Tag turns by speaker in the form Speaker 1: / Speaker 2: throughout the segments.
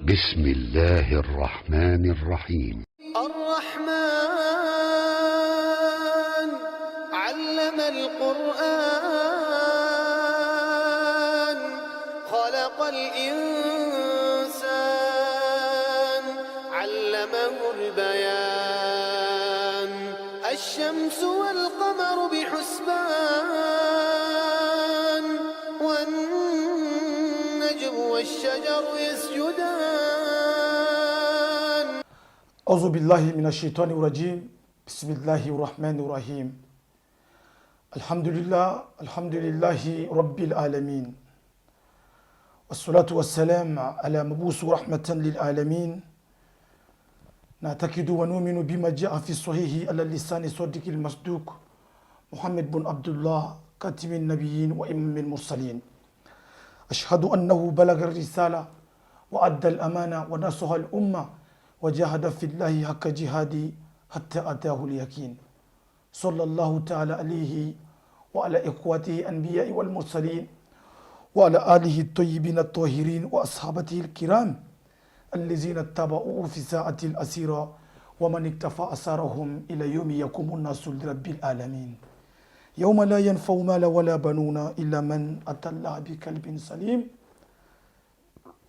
Speaker 1: بسم الله الرحمن الرحيم.
Speaker 2: الرحمن علم القرآن، خلق الإنسان، علمه البيان. الشمس والقمر بحسبان، والنجم والشجر يسجدان.
Speaker 3: أعوذ بالله من الشيطان الرجيم. بسم الله الرحمن الرحيم. الحمد لله، الحمد لله رب العالمين، والصلاة والسلام على مبعوث رحمة للعالمين. نعتقد ونؤمن بما جاء في الصحيح على لسان صادق المصدوق محمد بن عبد الله، خاتم النبيين وإمام المرسلين. أشهد أنه بلغ الرسالة وأدى الأمانة ونصح الأمة وجاهد في الله حق جهاده حتى أتاه اليقين. صلى الله تعالى عليه وعلى إخوته الأنبياء والمرسلين وعلى آله الطيبين الطاهرين وأصحابته الكرام الذين اتبعوه في ساعة الأسيرة ومن اقتفى أثارهم إلى يوم يقوم الناس لرب العالمين، يوم لا ينفع مال ولا بنون إلا من أتى الله بقلب سليم.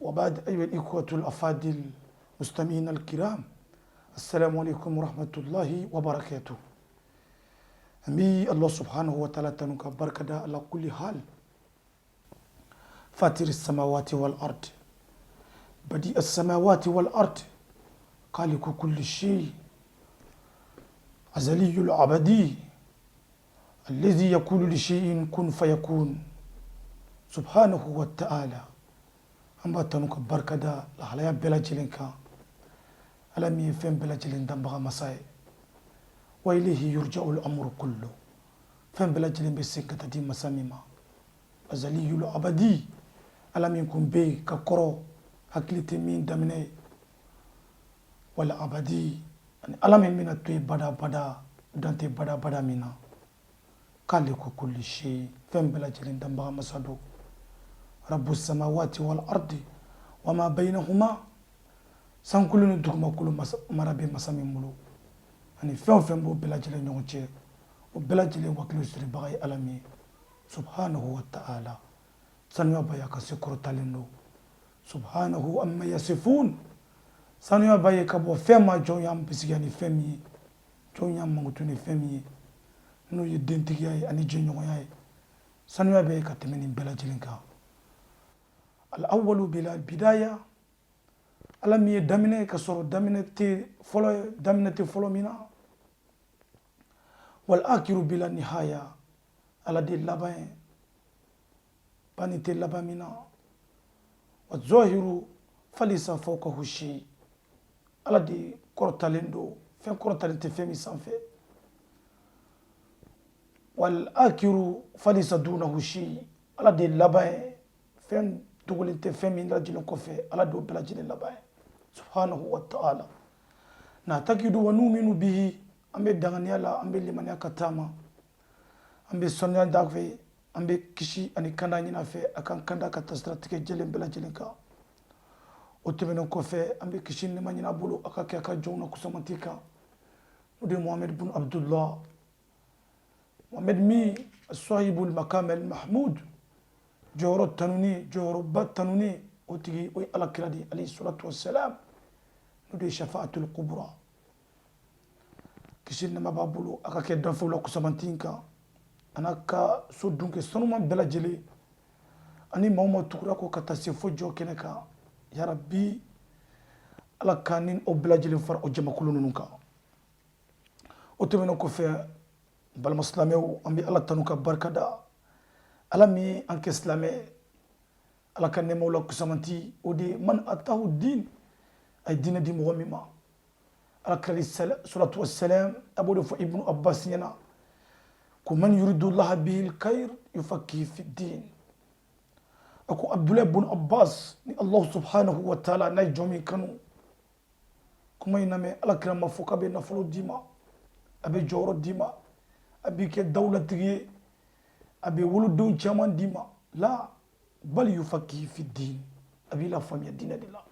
Speaker 3: وبعد، أيها الإخوة الأفاضل، مستمعين الكرام، السلام عليكم ورحمة الله وبركاته. An bɛ Allah سبحانه وتعالى tanu ka barika da على كل حال. فاطر السماوات والأرض، بديع السماوات والأرض، خالق كل شيء، أزلي الأبدي، الذي يقول لشيء كن فيكون، سبحانه وتعالى. An b'a tanu ka barika da lahalaya bɛɛ lajɛlen kan, Ala min ye fɛn bɛɛ lajɛlen danbaga masa ye. وإليه يرجع الأمر كله. Fɛn bɛɛ lajɛlen bɛ segin ka taa di masa min ma, أزلي الأبدي, Ala min kun bɛ yen ka kɔrɔ, hakili tɛ min daminɛ ye, wala abadi, ani Ala min bɛna to yen bada bada, dan tɛ bada bada min na. K'ale ko كل شيء, fɛn bɛɛ lajɛlen danbaga masa don. رب السماوات والأرض وما بينهما. Sankolo ni dugumakolo mara bɛ masa min bolo, ani fɛn o fɛn b'o bɛɛ lajɛlen ɲɔgɔn cɛ, o bɛɛ lajɛlen wakili siribaga ye Ala min ye, سبحانه وتعالى. Sanuya ba ye, ka se kɔrɔtalen don. سبحانه عما يصفون. Sanuya ba ye ka bɔ fɛn ma jɔn y'an bisigiya ni fɛn min ye, jɔn y'an mankutu ni fɛn min ye, n'o ye dentigiya ye ani jɛɲɔgɔnya ye. Sanuya bɛ ye ka tɛmɛ nin bɛɛ lajɛlen kan. الأول بلا بداية. Ala min ye daminɛ ka sɔrɔ daminɛ tɛ fɔlɔ, daminɛ tɛ fɔlɔ min na. والآخر بلا نهاية. Ala de laban ye, banni tɛ laban min na. والظاهر فليس فوقه شيء. Ala de kɔrɔtalen don, fɛn kɔrɔtalen tɛ fɛn min sanfɛ. والآخر فليس دونه شيء. Ala de laban ye, fɛn dogolen tɛ fɛn min lajɛlen kɔfɛ, Ala de o bɛɛ lajɛlen laban ye, سبحانه وتعالى. نعتقد ونؤمن به. An bɛ danganiya la, an bɛ limaniya ka taama, an bɛ sɔnniya da fɛ, an bɛ kisi ani kanda ɲini a fɛ, a kan kanda ka taa siratigɛ jɛlen bɛɛ lajɛlen kan. O tɛmɛnen kɔfɛ, an bɛ kisi nɛma ɲini a bolo, a ka kɛ a ka jɔnw na kusamanti kan, o de ye Muhamɛd bun Abdullah, Muhamɛd min صاحب المقام المحمود, jɔyɔrɔ tanuni, jɔyɔrɔba tanuni, o tigi o ye Ala kira de عليه الصلاة والسلام, n'o de ye شفاعة الكبرى. Kisi nɛma b'a bolo, a ka kɛ danfɛnw la kusamanti kan, a n'a ka so dunkɛ sanuman bɛɛ lajɛlen, ani maa o maa tugura kɔ ka taa se fo jɔ kɛnɛ kan. Yarabi, Ala ka ni o bɛɛ lajɛlen fara o jamakulu ninnu kan. O tɛmɛnen kɔfɛ, balima silamɛw, an bɛ Ala tanu ka barika da, Ala min ye an kɛ silamɛ. Ala ka nɛɛmaw la kusamanti, o de ye من آتاه الدين, a ye diinɛ di mɔgɔ min ma. Ala kira صلاة والسلام a b'o de fɔ Ibnu Abbas ɲɛna ko من يرد الله به الخير يفقهه في الدين. A ko Abdulayi bun Abbas, ni Allah سبحانه وتعالى n'a ye jɔn min kanu. Kuma in lamɛn, Ala kira ma fɔ k'a bɛ nafolo d'i ma, a bɛ jɔyɔrɔ d'i ma, a b'i kɛ dawulatigi ye, a bɛ wolodenw caman d'i ma. لا، بل يفقهه في الدين, a b'i la faamuya diinɛ de la.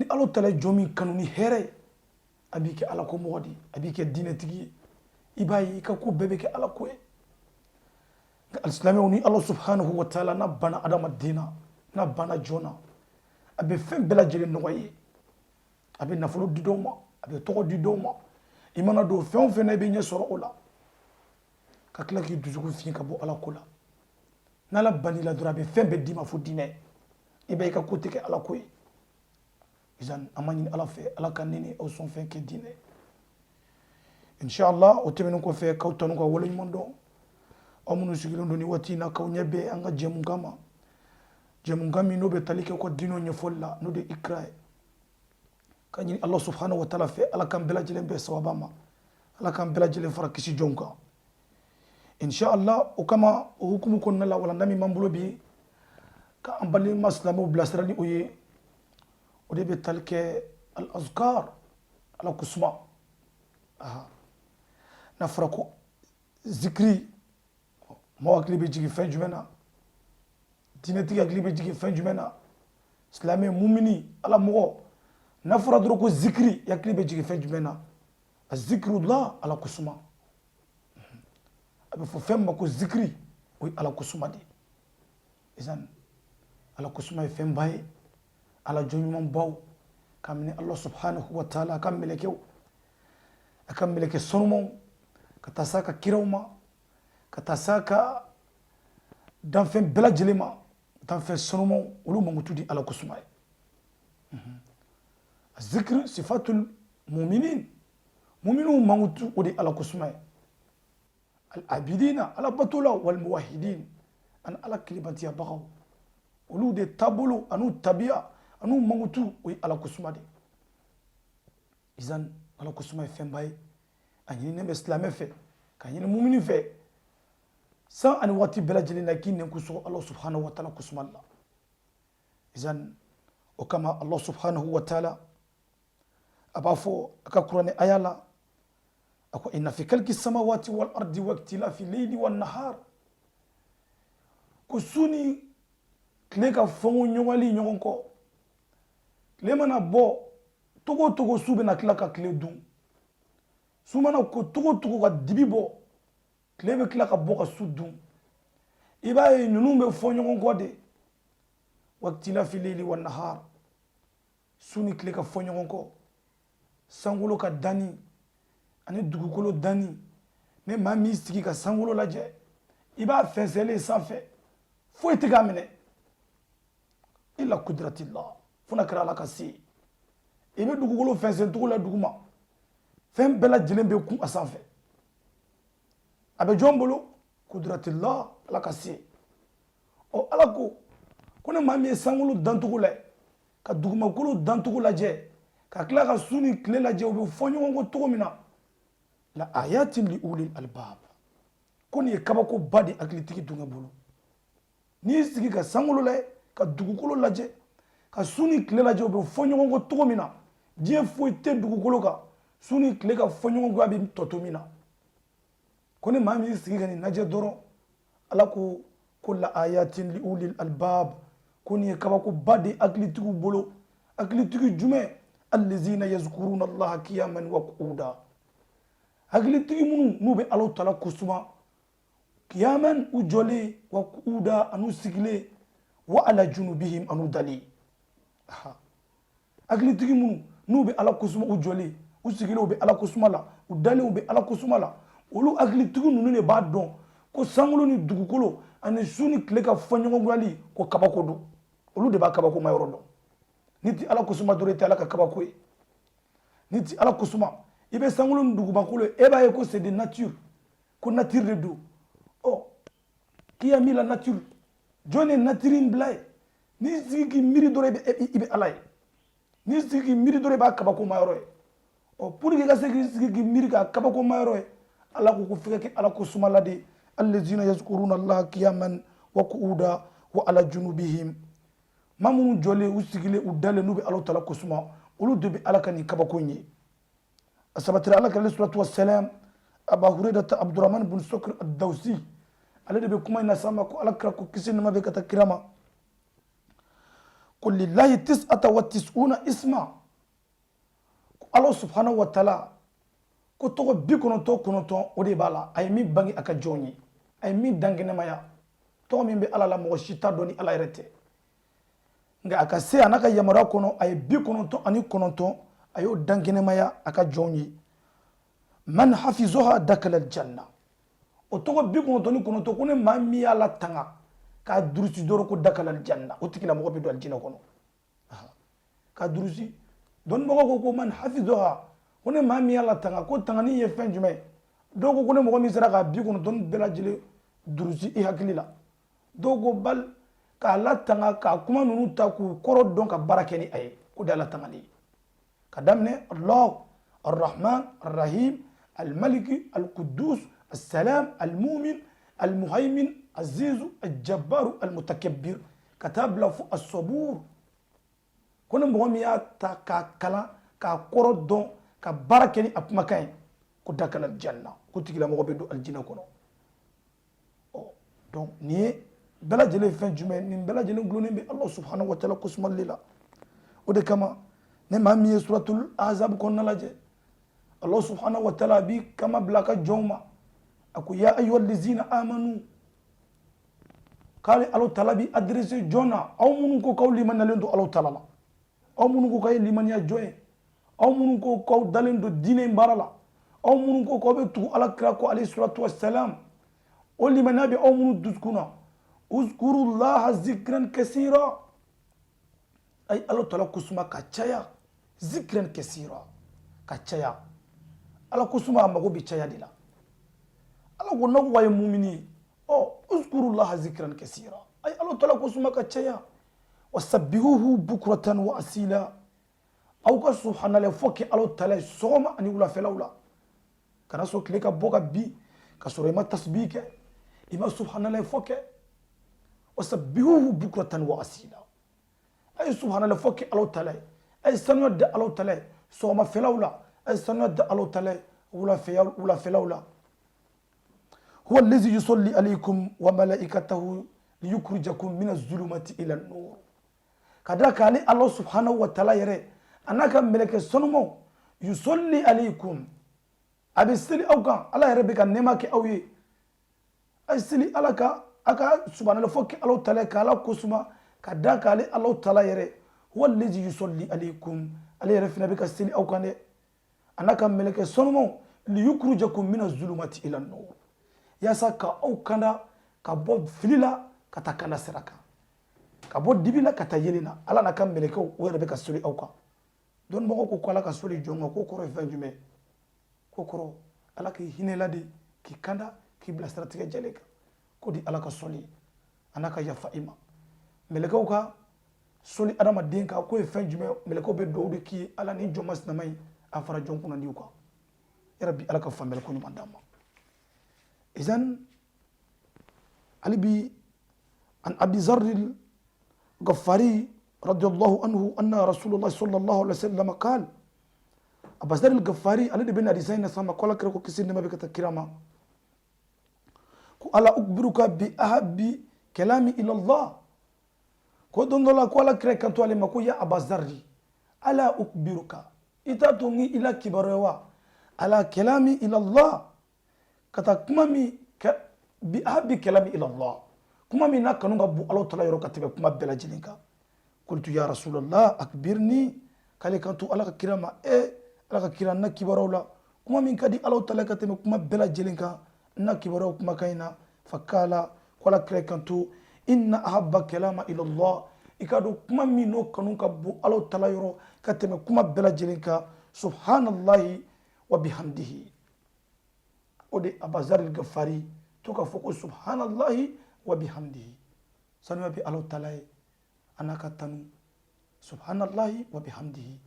Speaker 3: Ala taala ye jɔn min kanu ni hɛrɛ ye, a b'i kɛ Ala ko mɔgɔ de ye, a b'i kɛ diinɛtigi ye. I b'a ye i ka ko bɛɛ bɛ kɛ Ala ko ye. Nka alisilamɛw, ni Ala subhanahu wa taala n'a banna adamaden na, n'a banna jɔn na, a bɛ fɛn bɛɛ lajɛlen nɔgɔya i ye. A bɛ nafolo di dɔw ma, a bɛ tɔgɔ di dɔw ma. I mana don fɛn o fɛn na, i bɛ ɲɛ sɔrɔ o la, ka tila k'i dusukun fiyen ka bɔ Ala ko la. N'Ala bann'i la dɔrɔn, a bɛ fɛn bɛɛ d'i ma fo diinɛ. I b'a ye i ka ko tɛ kɛ Ala ko ye. Izan, an b'a ɲini Ala fɛ, Ala ka ne ni aw sɔn fɛn kɛ diinɛ, inshallah. O tɛmɛnen kɔfɛ, k'aw tanu ka waleɲuman dɔn, aw minnu sigilen don ni waati in na k'aw ɲɛ bɛn an ka jɛmukan ma, jɛmukan min n'o bɛ tali kɛ ka diinɛ ɲɛfɔli la, n'o de ye Ikra ye. Ka ɲini Allah subhanahu wa taala fɛ, Ala k'an bɛɛ lajɛlen bɛn sawaba ma, Ala k'an bɛɛ lajɛlen fara kisi jɔnw kan, inshallah. O kama, o hukumu kɔnɔna la, walanda min b'an bolo bi ka an balima silamɛw bilasira ni o ye, o de bɛ tali kɛ al azkar, Ala ko suma. N'a fɔra ko zikiri, mɔgɔ hakili bɛ jigin fɛn jumɛn na? Diinɛtigi hakili bɛ jigin fɛn jumɛn na? Silamɛ mumini, Ala mɔgɔ, n'a fɔra dɔrɔn ko zikiri, i hakili bɛ jigin fɛn jumɛn na? A zikirullah, Ala ko suma. A bɛ fɔ fɛn ma ko zikiri, o ye Ala ko suma de ye. Izan, Ala ko suma ye fɛnba ye. Ala jɔn ɲumanbaw, ka minɛ Allah subhanahu wa taala, a ka mɛlɛkɛw, a ka mɛlɛkɛ sanumaw, ka taa s'a ka kiraw ma, ka taa s'a ka danfɛn bɛɛ lajɛlen ma, danfɛn sanumaw, olu mankutu di Ala ko suma ye. Zikiri sifatul muminin, muminuw mankutu, o de ye Ala ko suma ye. Al abidina, Ala batolaw, wal muwahidin, ani Ala kelebantiyabagaw, olu de taabolo an'u tabiya an'u mankutu, o ye Ala ko suma de. Izan, Ala ko suma ye fɛnba ye. A ɲininen bɛ silamɛ fɛ, ka ɲini mumini fɛ, san ani waati bɛɛ lajɛlen na, k'i nɛn sɔgɔ Ala subhanahu wa taala kosuma la. Izan, o kama Allah subhanahu wa taala a b'a fɔ a ka kuranɛ aya la, a ko: inna fi kalki samawati wal ardi wa iktilafi leyli wan nahar. Ko su ni tile ka fɔngo ɲɔgɔnli ɲɔgɔn kɔ, tile mana bɔ togo o togo, su bɛna tila ka tile dun. Su mana ko togo o togo ka dibi bɔ, tile bɛ tila ka bɔ ka su dun. I b'a ye ninnu bɛ fɔ ɲɔgɔn kɔ de. Waktilafi leyli wa nahar, su ni tile ka fɔ ɲɔgɔn kɔ, sankolo ka danni ani dugukolo danni. Ni maa min sigi ka sankolo lajɛ, i b'a fɛnsɛlen sanfɛ, foyi tɛ k'a minɛ illa kudratillah, fo n'a kɛra Ala ka se. I bɛ dugukolo fɛnsɛn cogo la duguma, fɛn bɛɛ lajɛlen bɛ kun a sanfɛ. A bɛ jɔn bolo? Kudratillah, Ala ka se. Ɔ, Ala ko ni maa min ye sankolo dancogo lajɛ, ka dugumakolo dancogo lajɛ, ka tila ka su ni tile lajɛ, u bɛ fɔ ɲɔgɔn kɔ cogo min na, la ayatin li ulil albab, ko nin ye kabakoba de hakilitigi dungɛ bolo. N'i sigi ka sankolo lajɛ, ka dugukolo lajɛ, ka su ni tile lajɛ, u bɛ fɔ ɲɔgɔn kɔ cogo min na, diɲɛ foyi tɛ dugukolo kan su ni tile ka fɔ ɲɔgɔn kɔ a bɛ tɔ to min na. Ko ni maa min y'i sigi ka nin lajɛ dɔrɔn, Ala ko la ayatin li ulil albab, ko nin ye kabakoba de hakilitigiw bolo. Hakilitigi jumɛn? Allazina yazkuruna Allaha qiyaman wa qu'uda, hakilitigi minnu n'u bɛ Ala taala kosuma, qiyaman, u jɔlen, wa qu'uda, an'u sigilen, wa ala junubihim, an'u dalen. Hakilitigi minnu n'u bɛ Ala kosuma, u jɔlen, u sigilen, u bɛ Ala kosuma la, u dalen, u bɛ Ala kosuma la, olu hakilitigi ninnu de b'a dɔn ko sankolo ni dugukolo ani su ni tile ka fɔ ɲɔgɔnkɔyali, ko kabako don. Olu de b'a kabako ma yɔrɔ dɔn. N'i ti Ala kosuma dɔrɔn, i tɛ Ala ka kabako ye. N'i ti Ala kosuma, i bɛ sankolo ni dugumakolo ye, e b'a ye ko c'est de nature, ko nature de don. Ɔ, qui a mis la nature? Jɔn ye nature in bila ye? N'i sigi k'i miiri dɔrɔn, i bɛ Ala ye. N'i sigi k'i miiri dɔrɔn, i b'a kabako ma yɔrɔ ye. Ɔ, pour que i ka se k'i sigi k'i miiri k'a kabako ma yɔrɔ ye, Ala ko f'i ka kɛ Ala ko suma la de. Allazina yazkuruna Allaha qiyaman wa qu'uda wa ala junubihim. Maa minnu jɔlen, u sigilen, u dalen, n'u bɛ Ala taala ko suma, olu de bɛ Ala ka nin kabako in ye. A sabatira Ala kira salatu wassalam, Aba Hurairata Abdurrahman bin Sokr ad-Dawsi, ale de bɛ kuma in na sa ma, ko Ala kira ko, kisi nɛɛma bɛ ka taa kira ma, ko lillahi tis'ata wa tis'una isma. Ala subhanahu wa taala ko tɔgɔ 99 o de b'a la, a ye min bange a ka jɔnw ye, a ye min dankɛnɛmaya. Tɔgɔ min bɛ Ala la, mɔgɔ si t'a dɔn ni Ala yɛrɛ tɛ. Nka a ka se a n'a ka yamaruya kɔnɔ, a ye 99, a y'o dankɛnɛmaya a ka jɔnw ye. Man hafizoha dakala aljanna. O tɔgɔ 99, ko ni maa min y'a latanga k'a durusi dɔrɔn, ko dakala aljanna, o tigilamɔgɔ bɛ don alijinɛ kɔnɔ k'a durusi. Dɔnnibagaw ko ko man hafizoha, ko ni maa min y'a latanga, ko tangani ye fɛn jumɛn ye? Dɔw ko ko ni mɔgɔ min sera k'a 90 bɛɛ lajɛlen durusi i hakili la. Dɔw ko bal, k'a latanga k'a kuma ninnu ta k'u kɔrɔ dɔn ka baara kɛ ni a ye, k'o de y'a latangani ye. Ka daminɛ Allah, Arrahman, Arrahim, Almaliki, Alqudus, Assalam, Almumin, Almuhaymin, Azizu, Aljabbaru, Almutakabbir, ka taa bila fo Asabur. Ko ni mɔgɔ min y'a ta k'a kalan k'a kɔrɔ dɔn ka baara kɛ ni a kumakan ye, ko dakala aljanna, ko tigilamɔgɔ bɛ don alijinɛ kɔnɔ. Ɔ, donc nin ye bɛɛ lajɛlen fɛn jumɛn? Nin bɛɛ lajɛlen gulonnen bɛ Allah subhanahu wa taala kosumali la. O de kama, ni maa min ye suratul Ahzab kɔnɔna lajɛ, Allah subhanahu wa taala b'i kama bila a ka jɔnw ma. A ko ya ayyuhal lizina amanu, k'ale Ala taala b'i adressé jɔn na? Aw minnu ko k'aw limaniyalen don Ala taala la, aw minnu ko k'aw ye limaniya jɔn ye, aw minnu ko k'aw dalen don diinɛ in baara la, aw minnu ko k'aw bɛ tugu Ala kira kɔ alayhi salatu wassalam, o limaniya bɛ aw minnu dusukun na, uzkurullaha zikran kasira, a ye Ala taala kosuma ka caya. Zikran kasira, ka caya. Ala kosuma, a mago bɛ caya de la. Ala ko n'aw ko k'a ye mumini ye, ɔ, uzkurullaha zikran kasira, a ye Ala taala kosuma ka caya. Wasabbihuhu bukratan wa asila, aw ka subhanallah fɔ kɛ Ala taala ye sɔgɔma ani wulafɛlaw la. Kana sɔn tile ka bɔ ka bin ka sɔrɔ i ma tasbih kɛ, i ma subhanallah fɔ kɛ. Wasabbihuhu bukratan wa asila, a ye subhanallah fɔ kɛ Ala taala ye, a ye sanuya da Ala taala ye sɔgɔmafɛlaw la, a ye sanuya da Ala taala ye wulafɛlaw la. Huwa allazi yusalli alaykum wa malaikatahu liyukhrijakum min az-zulumati ila an-nur. Ka da kan ale Allah subhanahu wa taala yɛrɛ a n'a ka mɛlɛkɛ sanumaw, yusalli alaykum, a bɛ seli aw kan. Ala yɛrɛ bɛ ka nɛɛma kɛ aw ye. A ye seli Ala kan, a ka subhanallah fɔ kɛ Ala taala ye k'Ala kosuma. Ka da kan ale Ala taala yɛrɛ, huwa allazi yusalli alaykum, ale yɛrɛ fana bɛ ka seli aw kan dɛ, a n'a ka mɛlɛkɛ sanumaw, liyukhrijakum min az-zulumati ila an-nur, yaasa ka aw kanda ka bɔ fili la ka taa kanda sira kan, ka bɔ dibi la ka taa yelen na. Ala n'a ka mɛlɛkɛw, o yɛrɛ bɛ ka seli aw kan. Dɔnnibagaw ko ko Ala ka seli jɔn kan, ko kɔrɔ ye fɛn jumɛn? Ko kɔrɔ, Ala k'i hinɛ la de, k'i kanda, k'i bila siratigɛ jɛlen kan. Ko di Ala ka sɔli a n'a ka yafa i ma. Mɛlɛkɛw ka sɔli adamaden kan, k'o ye fɛn jumɛn? Mɛlɛkɛw bɛ dugawu de k'i ye: Ala, ni jɔn ma sinama ye, a fara jɔn kunnandiw kan. Yarabi, Ala ka faamuyali ko ɲuman d'an ma. Izan hali bi, an Abi Zarri Ghaffari radiyallahu anhu anna Rasulullah sallallahu alaihi wasallam qal. Abazar al-Ghaffari, ale de bɛ na hadisa in na sama ko Ala kira ko, kisi nɛɛma bɛ ka taa kira ma, ko ala ukbiruka bi ahabbi kalami ila Allah. Ko don dɔ la, ko Ala kira kanto ale ma ko ya Abazarri, ala ukbiruka, i t'a to n i la kibaruya wa, ala kalami ila Allah, ka taa kuma min bi ahabbi kalami ila Allah, kuma min n'a kanu ka bon Ala taala yɔrɔ ka tɛmɛ kuma bɛɛ lajɛlen kan. Qultu ya Rasulallah akbirni. K'ale kanto Ala ka kira ma: e Ala ka kira, n na kibaruyaw la kuma min ka di Ala taala ka tɛmɛ kuma bɛɛ lajɛlen kan, n na kibaruyaw kumakan in na. Fakala, ko Ala kira kanto: inna ahabba kalama ila Allah, i k'a dɔn kuma min n'o kanu ka bon Ala taala yɔrɔ ka tɛmɛ kuma bɛɛ lajɛlen kan, subhanallahi wa bihamdihi. O de Abazar Gafari to k'a fɔ ko subhanallahi wa bihamdihi, sanuya bɛ Ala taala ye a n'a ka tanu, subhanallahi wa bihamdihi.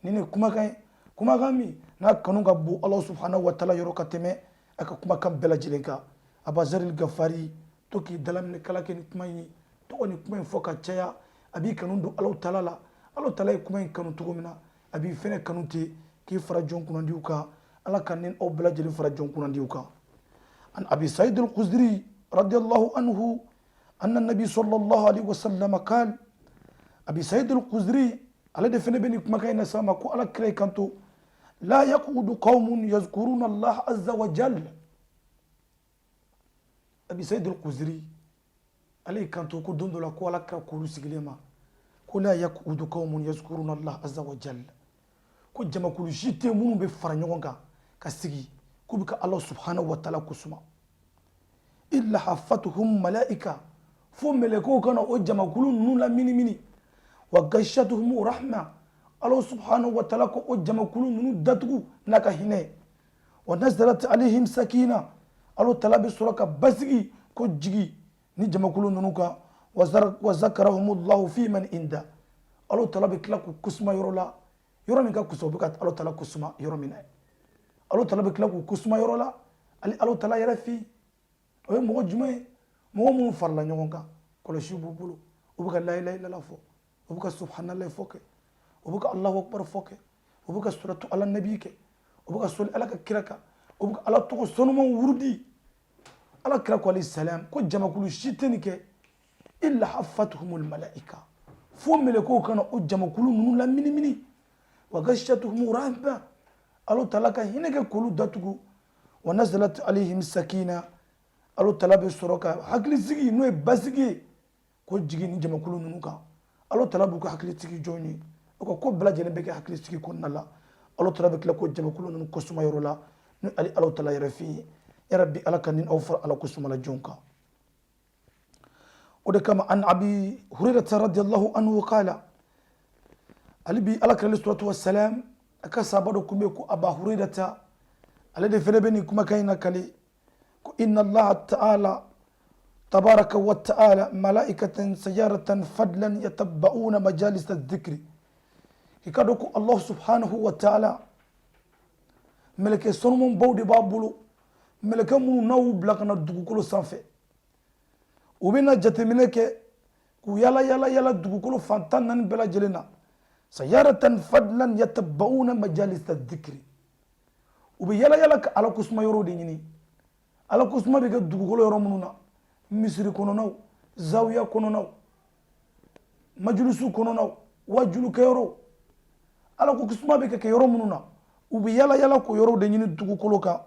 Speaker 3: Ni ne kumakan ye, kumakan min n'a kanu ka bon Ala subhanahu wa taala yɔrɔ ka tɛmɛ a ka kumakan bɛɛ lajɛlen kan. Abazar Gafari to k'i dalaminɛ kala kɛ ni kuma in ye, tɔgɔ ni kuma in fɔ ka caya, a b'i kanu don Ala taala la. Ala taala ye kuma in kanu cogo min na, a b'i fɛnɛ kanu ten k'i fara jɔn kunnandiw kan. Ala ka ni aw bɛɛ lajɛlen fara jɔn kunnandiw kan. An Abi Said al-Khudri radiyallahu anhu anna nabi sallallahu alaihi wasallam qal. Abi Said al-Khudri, ale de fɛnɛ bɛ nin kumakan in na sama ko Ala kira kanto. La yaqudu qawmun yazkuruna Allah azza wa jalla. Abi Said al-Khudri ale y'i kanto ko don dɔ la, ko Ala kira k'olu sigilen ma ko la yaqudu qawmun yazkuruna Allah azza wa jalla, ko jamakulu si tɛ minnu bɛ fara ɲɔgɔn kan ka sigi k'u bɛ ka Ala subhanahu wa ta'ala kosuma, illa hafatuhum malaika, fo mɛlɛkɛw ka na o jamakulu ninnu laminimini, wa gashatuhum rahma, Ala subhanahu wa ta'ala ko o jamakulu ninnu datugu n'a ka hinɛ, wa nazalat alayhim sakina, Ala taala bɛ sɔrɔ ka basigi ko jigi ni jamakulu ninnu kan, wa zakarahumullahu fi man inda, Ala taala bɛ tila k'u kosuma yɔrɔ la, yɔrɔ min ka kusa u bɛ ka Ala taala kosuma yɔrɔ min na. Ala taala bɛ tila k'u kosuma yɔrɔ la ale Ala taala yɛrɛ fɛ yen. O ye mɔgɔ jumɛn ye? Mɔgɔ minnu farala ɲɔgɔn kan, kɔlɔsi b'u bolo, u bɛ ka la ilaha illallah fɔ, u bɛ ka subhanallah fɔ kɛ, u bɛ ka Allahu akbar fɔ kɛ, u bɛ ka suratu ala nabi kɛ, u bɛ ka sɔli Ala ka kira kan, u bɛ ka Ala tɔgɔ sanumanw wurudi. Ala kira ko alayhi salam ko jamakulu si tɛ nin kɛ illa hafatuhumul malaika, fo mɛlɛkɛw ka na o jamakulu ninnu laminimini, wa gashatuhum rahma, Ala taala ka hinɛ kɛ k'olu datugu, wa nazalat alayhim sakina, Ala taala bɛ sɔrɔ ka hakilisigi, n'o ye basigi ye, ko jigin ni jamakulu ninnu kan. Ala taala b'u ka hakilisigi jɔn ye, u ka ko bɛɛ lajɛlen bɛ kɛ hakilisigi kɔnɔna la. Ala taala bɛ tila ko jamakulu ninnu kosuma yɔrɔ la ni ale Ala taala yɛrɛ fɛ yen. Ya Rabbi, Ala ka ni aw fara Ala kosuma la jɔn kan. O de kama, an Abi Hurairata radiyallahu anhu qala, ale bi Ala kira alayhi salatu wassalam a ka sahaba dɔ tun bɛ ko Aba Hurairata, ale de fana bɛ nin kumakan in nakali ko inna Allah ta'ala tabaraka wa ta'ala malaikatan sayaratan fadlan yatabba'una majalis adh-dhikri. I ka dɔn ko Allah subhanahu wa ta'ala mɛlɛkɛ sanumanbaw de b'a bolo, mɛlɛkɛ minnu n'a y'u bila ka na dugukolo sanfɛ, u bɛna jateminɛ kɛ k'u yala yala yala dugukolo fan 14 bɛɛ lajɛlen na, sayaratan fadlan yatabba'una majalis adh-dhikri, u bɛ yala yala ka Ala kosuma yɔrɔw de ɲini. Ala kosuma bɛ kɛ dugukolo yɔrɔ minnu na, misiri kɔnɔnaw, zawiya kɔnɔnaw, majulusu kɔnɔnaw, wajulukɛyɔrɔw, Ala kosuma bɛ kɛ yɔrɔ minnu na, u bɛ yala yala k'o yɔrɔw de ɲini dugukolo kan.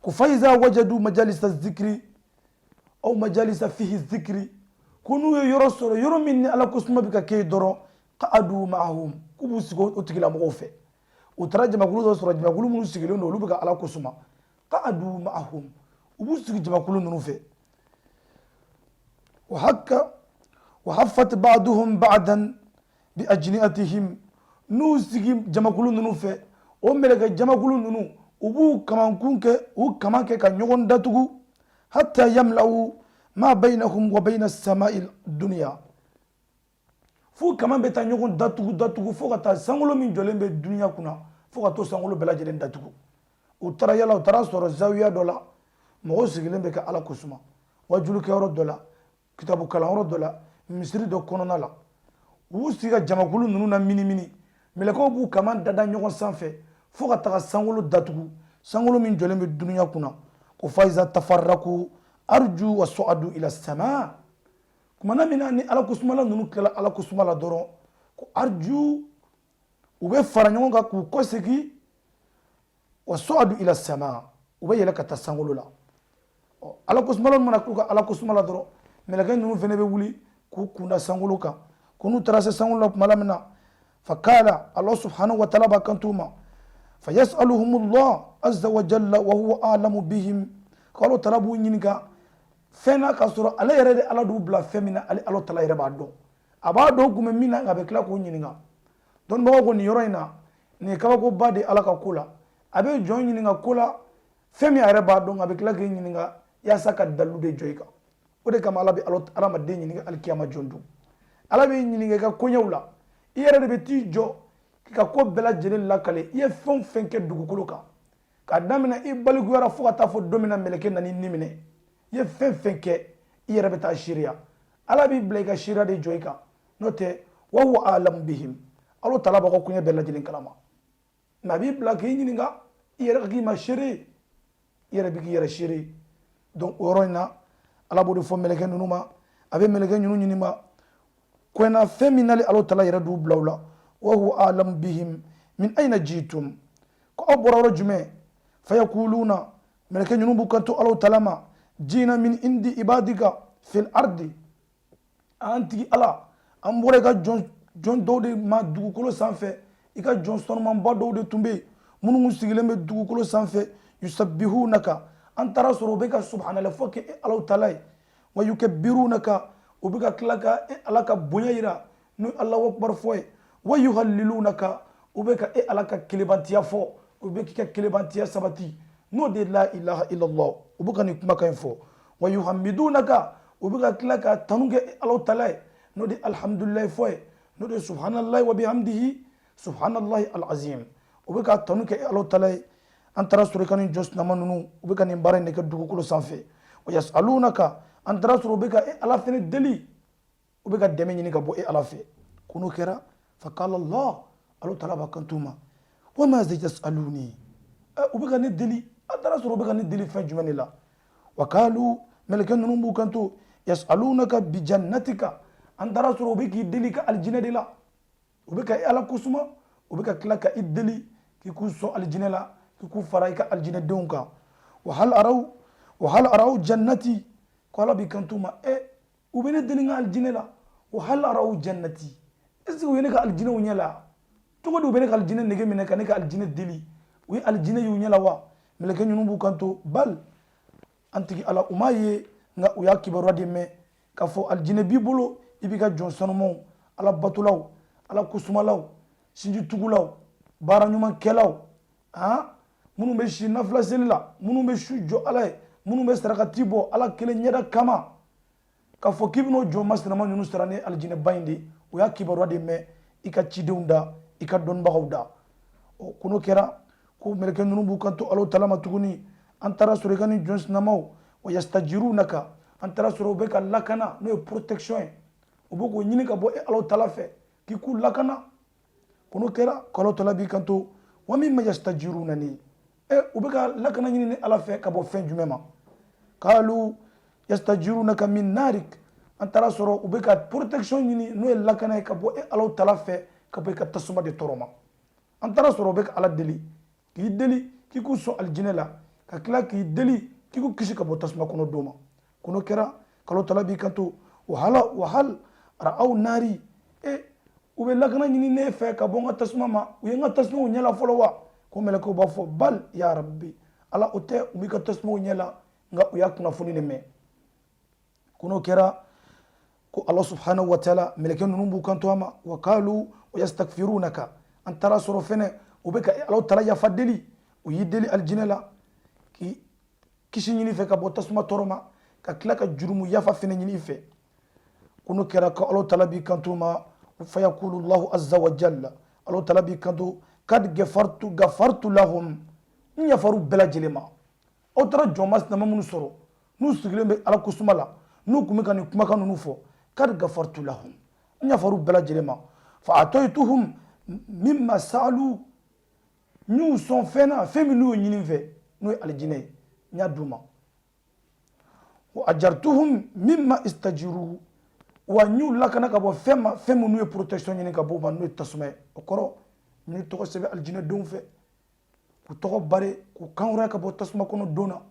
Speaker 3: Ko faiza wajadu majalisa zikiri aw majalisa fihi zikiri, ko n'u ye yɔrɔ sɔrɔ, yɔrɔ min ni Ala kosuma bɛ ka kɛ yen dɔrɔn, qa'adu ma'ahum, k'u b'u sigi o tigilamɔgɔw fɛ. U taara jamakulu dɔ sɔrɔ, jamakulu minnu sigilen don, olu bɛ ka Ala kosuma, qa'adu ma'ahum, u b'u sigi jamakulu ninnu fɛ. Wa hakka wa haffat ba'duhum ba'dan bi ajni'atihim, n'u sigi jamakulu ninnu fɛ, o mɛlɛkɛ jamakulu ninnu, u b'u kamankun kɛ, u kaman kɛ ka ɲɔgɔn datugu, hatta yamla'u ma bainahum wa baina as-sama'i dunya, f'u kaman bɛ taa ɲɔgɔn datugu datugu fo ka taa sankolo min jɔlen bɛ dunuya kunna, fo ka to sankolo bɛɛ lajɛlen datugu. U taara yala, u taara sɔrɔ zawiya dɔ la, mɔgɔw sigilen bɛ ka Ala kosuma, wajulukɛyɔrɔ dɔ la, kitabu kalanyɔrɔ dɔ la, misiri dɔ kɔnɔna la, u b'u sigi ka jamakulu ninnu na minimini. Mɛlɛkɛw b'u kaman dada ɲɔgɔn sanfɛ fo ka taga sankolo datugu, sankolo min jɔlen bɛ dunuya kunna. Ko faiza tafarraku arju wa su'adu ila sama, kumana min na ni Ala kosumala ninnu tilala Ala kosuma la dɔrɔn, ko arju, u bɛ fara ɲɔgɔn kan k'u kɔsegin, wa su'adu ila sama, u bɛ yɛlɛ ka taa sankolo la. Ɔ, Ala kosumala mana k'u ka Ala kosuma la dɔrɔn, mɛlɛkɛ ninnu fana bɛ wuli k'u kunda sankolo kan. Ko n'u taara se sankolo la tuma min na, fakala, Allah subhanahu wa ta'ala b'a kanto u ma, fayasaluhumullah azza wa jalla wa huwa a'lamu bihim, ko Ala taala b'u ɲininka fɛn na, k'a sɔrɔ ale yɛrɛ de Ala d'u bila fɛn min na, ale Ala taala yɛrɛ b'a dɔn, a b'a dɔn u kun bɛ min na, nka a bɛ tila k'u ɲininka. Dɔnnibagaw ko nin yɔrɔ in na, nin ye kabakoba de Ala ka ko la. A bɛ jɔn ɲininka ko la, fɛn min a yɛrɛ b'a dɔn, a bɛ tila k'i ɲininka yaasa ka dalilu de jɔ i kan. O de kama Ala bɛ hadamaden ɲininka alikiyama jɔn don. Ala b'i ɲininka i ka koɲɛw la, i yɛrɛ de bɛ t'i jɔ k'i ka ko bɛɛ lajɛlen lakale, i ye fɛn o fɛn kɛ dugukolo kan, k'a daminɛ i balikuyara fo ka taa fɔ don min na mɛlɛkɛ nan'i ni minɛ, i ye fɛn fɛn kɛ, i yɛrɛ bɛ taa seereya. Ala b'i bila i ka seereya de jɔ i kan. N'o tɛ, wa huwa a'lamu bihim, Ala taala b'a ka koɲɛ bɛɛ lajɛlen kalama, mɛ a b'i bila k'i ɲininka, i yɛrɛ ka k'i ma seere, i yɛrɛ bɛ k'i yɛrɛ seere. Donc o yɔrɔ in na, Ala b'o de fɔ mɛlɛkɛ ninnu ma, a bɛ mɛlɛkɛ ninnu ɲininka koɲɛ na, fɛn min n'ale Ala taala yɛrɛ d'u bila u la. Wa huwa a'lamu bihim Min aina jitum, ko aw bɔra yɔrɔ jumɛn? Fayakuluna, mɛlɛkɛ ninnu b'u kanto Alahu taala ma, jina min indi ibadika fil ardi, an tigi Ala, an bɔra i ka jɔn dɔw de ma dugukolo sanfɛ, i ka jɔn sanumanba dɔw de tun bɛ yen minnu sigilen bɛ dugukolo sanfɛ, yusabbihunaka, an taara sɔrɔ u bɛ ka subhanallah fɔ kɛ e Alahu taala ye, wa yukabbirunaka, u bɛ ka tila ka e Ala ka bonya yira n'o ye Alahu akbar fɔ ye, wa yuhallilunaka, u bɛ ka e Ala ka kelebantiya fɔ, u bɛ k'i ka kelebantiya sabati n'o de ye la ilaha illallah, u bɛ ka nin kumakan in fɔ, wa yuhamidunaka, u bɛ ka tila ka tanu kɛ e Alahu taala ye n'o de ye alhamdulilayi fɔ ye, n'o de ye subhanallahi wa bihamdihi subhanallahi alazim, u bɛ ka tanu kɛ e Alahu taala ye. An taara sɔrɔ i ka nin jɔn sinama ninnu, u bɛ ka nin baara in de kɛ dugukolo sanfɛ. Wa yasalunaka, an taara sɔrɔ u bɛ ka e Ala fɛnɛ deli, u bɛ ka dɛmɛ ɲini ka bɔ e Ala fɛ. Ko n'o kɛra, faqala Allah, Alahu taala b'a kanto u ma, wa maza yasaluni, u bɛ ka ne deli, an taara sɔrɔ u bɛ ka ne deli fɛn jumɛn de la? Wa kalu, mɛlɛkɛ ninnu b'u kanto, yasalunaka bijannatika, an taara sɔrɔ u bɛ k'i deli ka alijinɛ de la, u bɛ ka e Ala kosuma, u bɛ ka tila ka i deli k'i k'u sɔn alijinɛ la, k'i k'u fara i ka alijinɛdenw kan. Wa hal araw, wa hal araw jannati, ko Ala b'i kanto u ma, u bɛ ne deli n ka alijinɛ la, wa hal araw jannati, est ce que u ye ne ka alijinɛw ɲɛ la cogo di? U bɛ ne ka alijinɛ nege minɛ ka ne ka alijinɛ deli, u ye alijinɛ y'u ɲɛ la wa? Mɛlɛkɛ ninnu b'u kanto, bal, an tigi Ala, u m'a ye, nka u y'a kibaruya de mɛn k'a fɔ alijinɛ b'i bolo, i b'i ka jɔn sanumaw, Ala batolaw, Ala kosumalaw, sinjitugulaw, baara ɲumankɛlaw, minnu bɛ si nafila seli la, minnu bɛ su jɔ Ala ye, minnu bɛ sarakati bɔ Ala kelen ɲɛda kama, k'a fɔ k'i bɛn'o jɔn masinama ninnu sara ni alijinɛba in de. U y'a kibaruya de mɛn i ka cidenw da, i ka dɔnnibagaw da. Ɔ, ko n'o kɛra, ko mɛlɛkɛ ninnu b'u kanto Alahu taala ma tuguni, an taara sɔrɔ i ka nin jɔn sinamaw, wa yastajirunaka, an taara sɔrɔ u bɛ ka lakana, n'o ye protection ye, u bɛ k'o ɲini ka bɔ e Alahu taala fɛ k'i k'u lakana. Ko n'o kɛra, ko Alahu taala b'i kanto, wa mimma yastajirunani, u bɛ ka lakana ɲini ni Ala fɛ ka bɔ fɛn jumɛn ma? Kalu yastajirunaka min narik, an taara sɔrɔ u bɛ ka protection ɲini, n'o ye lakana ye, ka bɔ e Alahu taala fɛ, ka bɔ i ka tasuma de tɔɔrɔ ma. An taara sɔrɔ u bɛ ka Ala deli, k'i deli k'i k'u sɔn alijinɛ la, ka tila k'i deli k'i k'u kisi ka bɔ tasuma kɔnɔ don ma. Ko n'o kɛra, k'Alahu taala b'i kanto, wahal ra'aw nari, u bɛ lakana ɲini ne fɛ ka bɔ n ka tasuma ma, u ye n ka tasumaw ɲɛ la fɔlɔ wa? Ko mɛlɛkɛw b'a fɔ, bal ya rabbi, Ala, o tɛ, u b'i ka tasumaw ɲɛ la, nka u y'a kunnafoni de mɛn. Ko n'o kɛra, ko Ala subhanahu wa taala, mɛlɛkɛ ninnu b'u kanto a ma, wa kalu wa yastakfirunaka, an taara sɔrɔ fɛnɛ u bɛ ka Ala taala yafa deli, u y'i deli alijinɛ la, k'i kisi ɲini fɛ ka bɔ tasuma tɔɔrɔ ma, ka tila ka jurumu yafa fɛnɛ ɲini i fɛ. Ko n'o kɛra, ko Ala taala b'i kanto ma, fayaqulu Allahu azza wa jalla, Ala taala b'i kanto, kad gafartu lahum, n yafar'u bɛɛ lajɛlen ma. Aw taara jɔn masinama minnu sɔrɔ n'u sigilen bɛ Ala kosuma la, n'u tun bɛ ka nin kumakan ninnu fɔ, kad gafartu lahum, n yafar'u bɛɛ lajɛlen ma, fa ataytuhum mimma sa'alu, n y'u sɔn fɛn na, fɛn min n'u y'o ɲini n fɛ, n'o ye alijinɛ ye, n y'a d'u ma, wa ajartuhum mimma istajiru, wa n y'u lakana ka bɔ fɛn ma, fɛn min n'u ye protection ɲini ka bɔ o ma, n'o ye tasuma ye. O kɔrɔ, n y'u tɔgɔ sɛbɛn alijinɛdenw fɛ, k'u tɔgɔ bare, k'u kanhɔrɔnya ka bɔ tasuma kɔnɔ don na,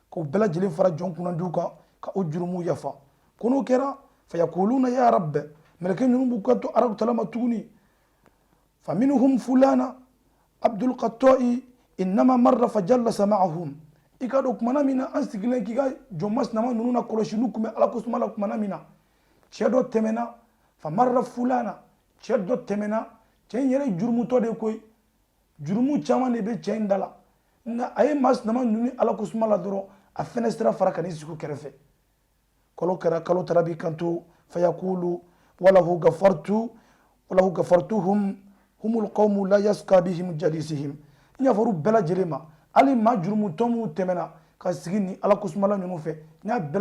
Speaker 3: k'u bɛɛ lajɛlen fara jɔn kunnandiw kan, ka o jurumuw yafa. Ko n'o kɛra, fayakuluna ya rabbi, mɛlɛkɛ ninnu b'u kanto Alahu taala ma tuguni, faminhum fulana abdul qatta'i innama marra fajallasa ma'ahum, i ka dɔn kumana min na an sigilen k'i ka jɔn masinama ninnu na kɔlɔsi, n'u tun bɛ Ala kosuma la kumana min na, cɛ dɔ tɛmɛna, famarra fulana, cɛ dɔ tɛmɛna, cɛ in yɛrɛ jurumutɔ de koyi, jurumu caman de bɛ cɛ in da la, nka a ye maa sinama ninnu ni Ala kosuma la dɔrɔn, a fɛnɛ sira fara ka n'i sigi u kɛrɛfɛ. Kalo kɛra, kalo taara b'i kanto, fayakulu walahu gafartu, walahu gafartuhum humul qawmu la yaska bihim jalisihim, n yafar'u bɛɛ lajɛlen ma, hali maa jurumutɔ minnu tɛmɛna ka sigi ni Ala kosumala ninnu fɛ, n y'a bɛɛ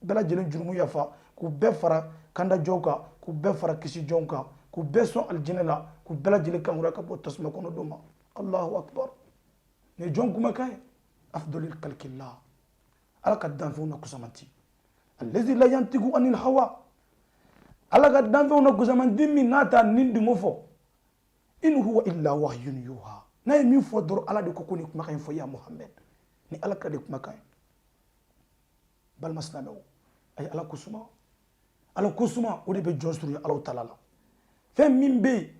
Speaker 3: lajɛlen jurumu yafa, k'u bɛɛ fara kandajɔw kan, k'u bɛɛ fara kisijɔnw kan, k'u bɛɛ sɔn alijinɛ la, k'u bɛɛ lajɛlen kanhɔrɔnya ka bɔ tasuma kɔnɔ don ma. Allahu akbar, nin ye jɔn kumakan ye? Afdalil kalkillah, Ala ka danfɛnw na kusamanti, allazi la yantiku anil hawa, Ala ka danfɛnw na kusamanti min n'a t'a ni dingo fɔ. In huwa illa wahyun yuha. N'a ye min fɔ dɔrɔn, Ala de ko ko nin kumakan in fɔ ya Muhammed. Ni Ala kira de kumakan ye. Balima silamɛw, a ye Ala kosuma. Ala kosuma, o de bɛ jɔn surunya Alaw tala la. Fɛn min bɛ yen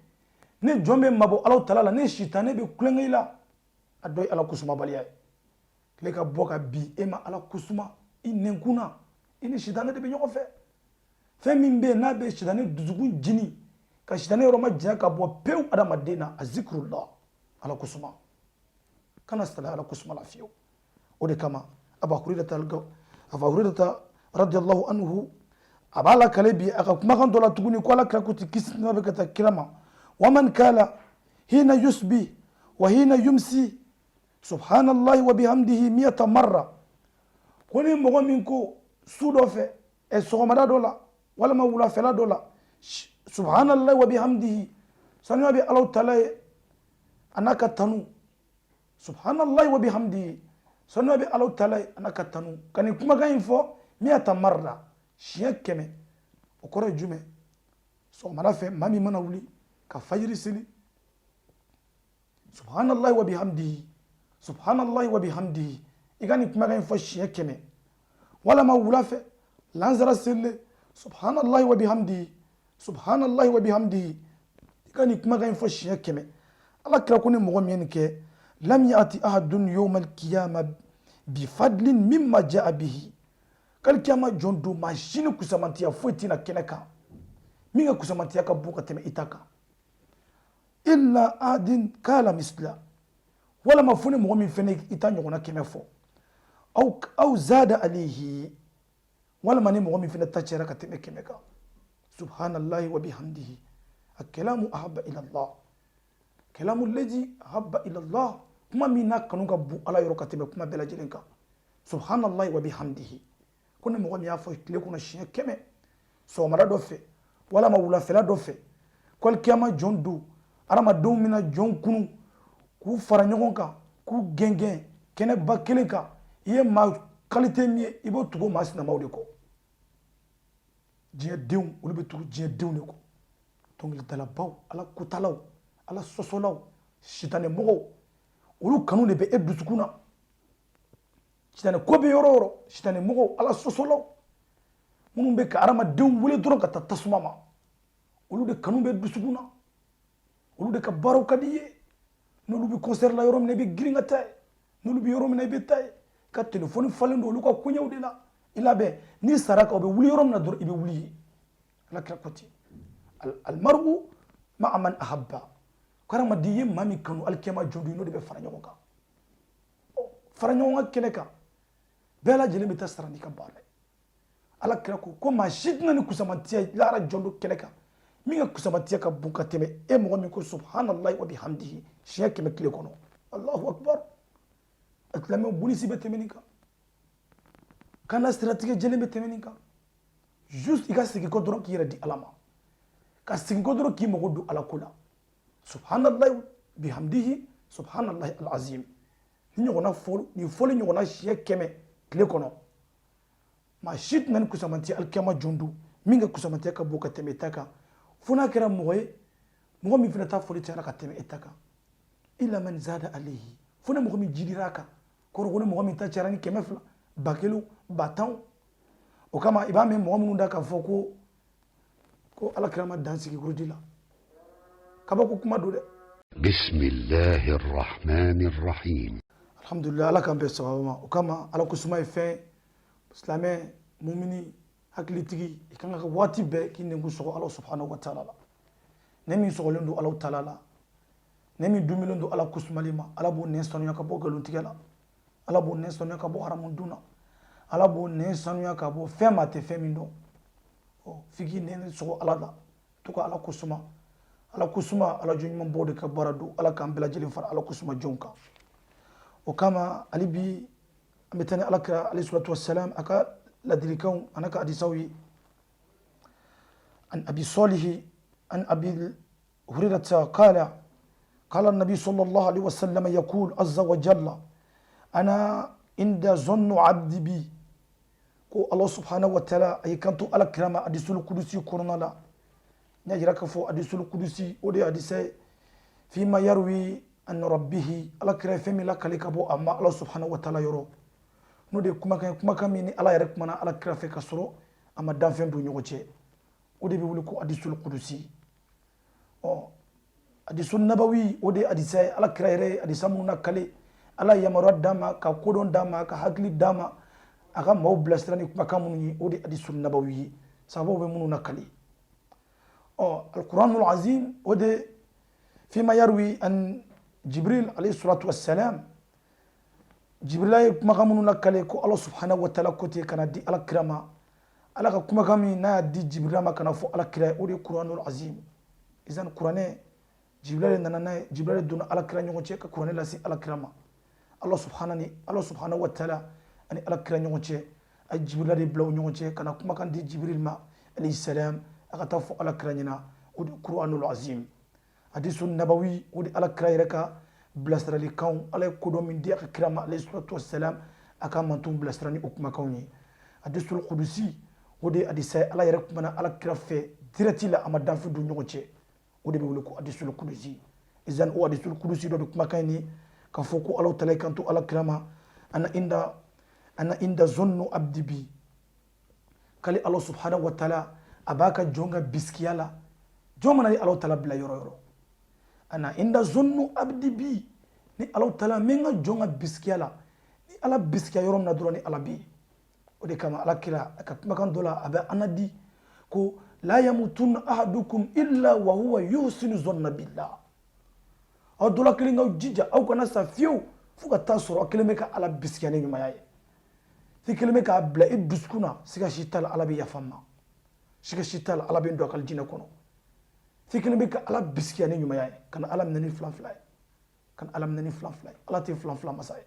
Speaker 3: ne jɔn bɛ mabɔ Alaw tala la, ne sitanɛ bɛ tulonkɛ i la, a dɔ ye Ala kosumabaliya ye. Tile ka bɔ ka bin, e ma Ala kosuma i nɛnkun na, i ni sitanɛ de bɛ ɲɔgɔn fɛ. Fɛn min bɛ yen n'a bɛ sitanɛ dusukun jini ka sitanɛ yɔrɔ majanya ka bɔ pewu adamaden na, a zikurula, Ala kosuma. Kana salaya Ala kosuma la fiyewu. O de kama Aba Hurairata radiyallahu anhu, a b'a lakale bi a ka kumakan dɔ la tuguni ko Ala kira ko ten, kisi nɛɛma bɛ ka taa kira ma: waman kala hina yusbi wa hina yumsi subhanallahi wa bihamdihi miyata marra. Ko ni mɔgɔ min ko su dɔ fɛ, sɔgɔmada dɔ la walima wulafɛla dɔ la, subhanallahi wa bihamdihi, sanuya bɛ Alaw tala ye a n'a ka tanu, subhanallahi wa bihamdihi, sanuya bɛ Alaw tala ye a n'a ka tanu, ka nin kumakan in fɔ miyata marra, siɲɛ 100. O kɔrɔ ye jumɛn? Sɔgɔmada fɛ, maa min mana wuli ka fajiri seli, subhanallahi wa bihamdihi, subhanallahi wa bihamdihi, i ka nin kumakan in fɔ siɲɛ 100. Walama wula fɛ, lansara selilen, subhanallahi wa bihamdihi, subhanallahi wa bihamdihi, i ka nin kumakan in fɔ siɲɛ 100. Ala kira ko ni mɔgɔ min ye nin kɛ, lam yati ahadun yawma alqiyama bifadlin mimma jaa bihi. K'alikiyama jɔn don, maa si ni kusamantiya foyi tɛna kɛnɛ kan min ka kusamantiya ka bon ka tɛmɛ i ta kan, illa adin kala misla, walama fo ni mɔgɔ min fɛnɛ i ta ɲɔgɔnna 100 fɔ, aw zada alayhi, walama ni mɔgɔ min fɛnɛ ta cɛra ka tɛmɛ 100 kan. Subhanallahi wa bihamdihi, akalamu ahabba ila Allah, kalamu lezi ahabba ila Allah, kuma min n'a kanu ka bon Ala yɔrɔ ka tɛmɛ kuma bɛɛ lajɛlen kan, subhanallahi wa bihamdihi. Ko ni mɔgɔ min y'a fɔ tile kɔnɔ siɲɛ 100, sɔgɔmada dɔ fɛ walama wulafɛla dɔ fɛ, ko alikiyama jɔn don, adamadenw bɛna jɔn kunu k'u fara ɲɔgɔn kan, k'u gɛngɛn kɛnɛba kelen kan, i ye maa qualité min ye, i b'o tugu maa sinamaw de kɔ. Diɲɛ denw, olu bɛ tugu diɲɛ denw de kɔ, dɔnkilidalabaw, Ala kotalaw, Ala sɔsɔlaw, sitanɛ mɔgɔw, olu kanu de bɛ e dusukun na. Sitanɛ ko bɛ yɔrɔ o yɔrɔ, sitanɛ mɔgɔw, Ala sɔsɔlaw, minnu bɛ ka adamadenw wele dɔrɔn ka taa tasuma ma, olu de kanu bɛ dusukun na, olu de ka baaraw ka di i ye. N'olu bɛ concert la yɔrɔ min na, i bɛ girin ka taa yen. N'olu bɛ yɔrɔ min na, i bɛ taa yen. Ka telefɔni falen don olu ka koɲɛw de la. I labɛn, n'i sara kan, o bɛ wuli yɔrɔ min na dɔrɔn, i bɛ wuli yen. Ala kira ko ten: almaru ma'a man ahabba. Ko hadamaden ye maa min kanu, alikiyama jɔ don, i n'o de bɛ fara ɲɔgɔn kan. Fara ɲɔgɔn kan kɛnɛ kan, bɛɛ lajɛlen bɛ taa sara n'i ka baara ye. Ala kira ko ko maa si tɛna ni kusamantiya ye lahara jɔ don kɛnɛ kan min ka kusamantiya ka bon ka tɛmɛ e mɔgɔ min ko subhanallahi wa bihamdihi siɲɛ 100 tile kɔnɔ. Allahu akbar. Alisilamɛw, bonisi bɛ tɛmɛ nin kan, kana siratigɛ jɛlen bɛ tɛmɛ nin kan. Juste i ka segin kɔ dɔrɔn k'i yɛrɛ di Ala ma, ka segin kɔ dɔrɔn k'i mago don Ala ko la, subhanallahi bihamdihi, subhanallahi alazim. Ni ɲɔgɔnna fɔli, nin fɔli ɲɔgɔnna siɲɛ 100 tile kɔnɔ, maa si tɛna ni kusamantiya alikiyama jɔn don min ka kusamantiya ka bon ka tɛmɛ e ta kan, fo n'a kɛra mɔgɔ ye, mɔgɔ min fana ta fɔli cayara ka tɛmɛ e ta kan, illa man zada alayhi, fo ni mɔgɔ min jidira a kan. Kɔrɔ ko ni mɔgɔ min ta cayara ni 200, 1000, 10 000. O kama i b'a mɛn mɔgɔ minnu da k'a fɔ ko Ala kira ma dan sigi wurudi la. Kabako kuma don dɛ.
Speaker 1: بسم الله الرحمن الرحيم.
Speaker 3: Alhamdulillah, Ala k'an bɛn sababu ma. O kama Ala ko suma ye fɛn, silamɛ mumini hakilitigi, i kan ka waati bɛɛ k'i nɛnkun sɔgɔ Ala subhanahu wa taala la. Ne min sɔgɔlen don Ala taala la, ne min dumilen don Ala kusumali ma, Ala b'o nɛn sanuya ka bɔ nkalontigɛ la, Ala b'o nɛn sanuya ka bɔ haramu dun na, Ala b'o nɛn sanuya ka bɔ fɛn ma tɛ fɛn min dɔn. Ɔ, f'i k'i nɛn sɔgɔ Ala la, to ka Ala kusuma, Ala kusuma. Ala jɔn ɲuman baw de ka baara don. Ala k'an bɛɛ lajɛlen fara Ala kusuma jɔnw kan. O kama hali bi an bɛ taa ni Ala kira alayhi salatu wassalam a ka ladilikanw a n'a ka hadisaw ye. An Abi Salihi an Abi Hurairata qala قال النبي صلى الله عليه وسلم: يقول عز وجل: أنا عند ظن عبدي بي. Ko Allah subhanahu wa ta'ala a y'i kanto Ala kira ma hadisul kudusi kɔnɔna la. N y'a jira k'a fɔ hadisul kudusi, o de ye hadisa ye. Fima yarwi an rabbihi, Ala kira ye fɛn min lakali ka bɔ a ma Ala subhanahu wa taala yɔrɔ, n'o de ye kumakan ye, kumakan min ni Ala yɛrɛ kumana Ala kira fɛ ka sɔrɔ a ma danfɛn don ɲɔgɔn cɛ, o de bɛ wele ko hadisul kudusi. Ɔ, hadisul nabawi, o de ye hadisa ye Ala kira yɛrɛ ye hadisa minnu lakale. Ala ye yamaruya d'a ma, ka kodɔn d'a ma, ka hakili d'a ma, a ka maaw bilasira ni kumakan minnu ye, o de ye hadisul nabawi ye, sahabaw bɛ minnu lakale. Ɔ, alkuranul azim, o de fima yarwi an Jibril alayhi salatu wassalam, Jibrila ye kumakan minnu lakale ko Ala subhanahu wa taala ko ten ka na di Ala kira ma. Ala ka kumakan min n'a y'a di Jibrila ma ka na fɔ Ala kira ye, o de ye kuranul azim. Izan kuranɛ, Jibrila de nana n'a ye, Jibrila de donna Ala kira ɲɔgɔn cɛ ka kuranɛ lase Ala kira ma. Ala subhanahu ni Ala subhanahu wa taala ani Ala kira ɲɔgɔn cɛ, a ye Jibrila de bila u ɲɔgɔn cɛ ka na kumakan di Jibril ma alayhi salam, a ka taa fɔ Ala kira ɲɛna, o de ye kuranul azim. Hadisu nabawi, o de Ala kira yɛrɛ ka bilasiralikanw, Ala ye kodɔn min di a ka kira ma alayhi salatu wassalam, a ka mantonw bilasira ni o kumakanw ye. Hadisul kudusi, o de ye hadisa ye Ala yɛrɛ kumana Ala kira fɛ direct la, a ma danfɛn don ɲɔgɔn cɛ, o de bɛ wele ko hadisul kudusi. Izan o hadisul kudusi dɔ de kumakan ye ni k'a fɔ ko Ala taala kanto Ala kira ma: ana inda zonnu abdi bi. K'ale Ala subhanahu wa taala a b'a ka jɔn ka bisikiya la. Jɔn mana ni Ala taala bila yɔrɔ yɔrɔ, ana inda zonnu abdi bi, ni Ala taala min ka jɔn ka bisikiya la, ni Ala bisikiya yɔrɔ min na dɔrɔn, ni Ala bɛ yen. O de kama Ala kira a ka kumakan dɔ la, a bɛ an di ko la yamutunna ahadukum illa wa huwa yuhsinu zonna billah. Aw dɔ la kelen k'aw jija, aw kana sa fiyewu fo ka taa sɔrɔ aw kelen bɛ ka Ala bisikiya ni ɲumanya ye, f'i kelen bɛ k'a bila i dusukun na, siga si t'a la Ala bɛ yafa n ma, siga si t'a la Ala bɛ n don a ka jinɛ kɔnɔ. F'i kelen bɛ ka Ala bisikiya ni ɲumanya ye, kana Ala minɛ ni filan fila ye, kana Ala minɛ ni filan fila ye. Ala tɛ filan fila masa ye.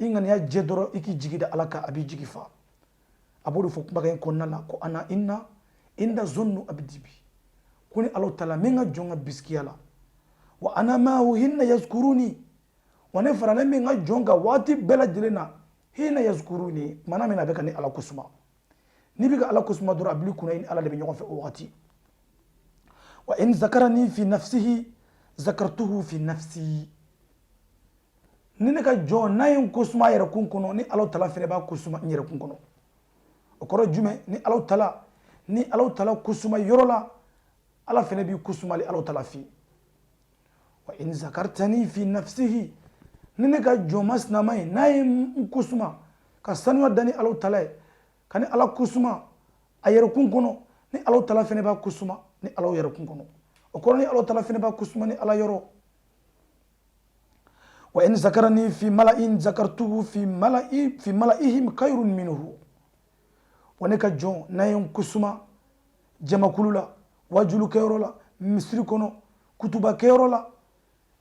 Speaker 3: I ŋaniya jɛ dɔrɔn, i k'i jigi da Ala kan, a b'i jigi fa. A b'o de fɔ kumakan in kɔnɔna la ko ana inna inda zonnu abdi bi, ko ni Ala taala min ka jɔn ka bisikiya la, wa ana maahu hinna yazkuruni, wa ne faralen min ka jɔn kan waati bɛɛ lajɛlen na, hina yazkuruni, kumana min na a bɛ ka ni Ala kosuma. N'i bɛ ka Ala kosuma dɔrɔn, a bil'i kunna i ni Ala de bɛ ɲɔgɔn fɛ o wagati. Wa in zakarani fi nafsihi zakartuhu fi nafsi, ni ne ka jɔn n'a ye n kosuma a yɛrɛ kun kɔnɔ, ni Ala taala fɛnɛ b'a kosuma n yɛrɛ kun kɔnɔ. O kɔrɔ jumɛn? Ni Ala taala kosuma yɔrɔ la, Ala fɛnɛ b'i kosuma ale Ala taala fɛ. Wa in zakartani fi nafsihi, ni ne ka jɔn masinama ye n'a ye n kosuma ka sanuya da ni Ala taala ye, ka ni Ala kosuma a yɛrɛ kun kɔnɔ, ni Ala taala fɛnɛ b'a kosuma ni Ala yɛrɛ kun kɔnɔ. O kɔrɔ, ni Ala taala fɛnɛ b'a kosuma ni Ala yɔrɔ. Wa in zakarani fi mala'in zakartuhu fi mala'i fi mala'ihim khayrun minhu, wa ne ka jɔn n'a ye n kosuma jamakulu la, wajulukɛyɔrɔ la, misiri kɔnɔ, kutubakɛyɔrɔ la,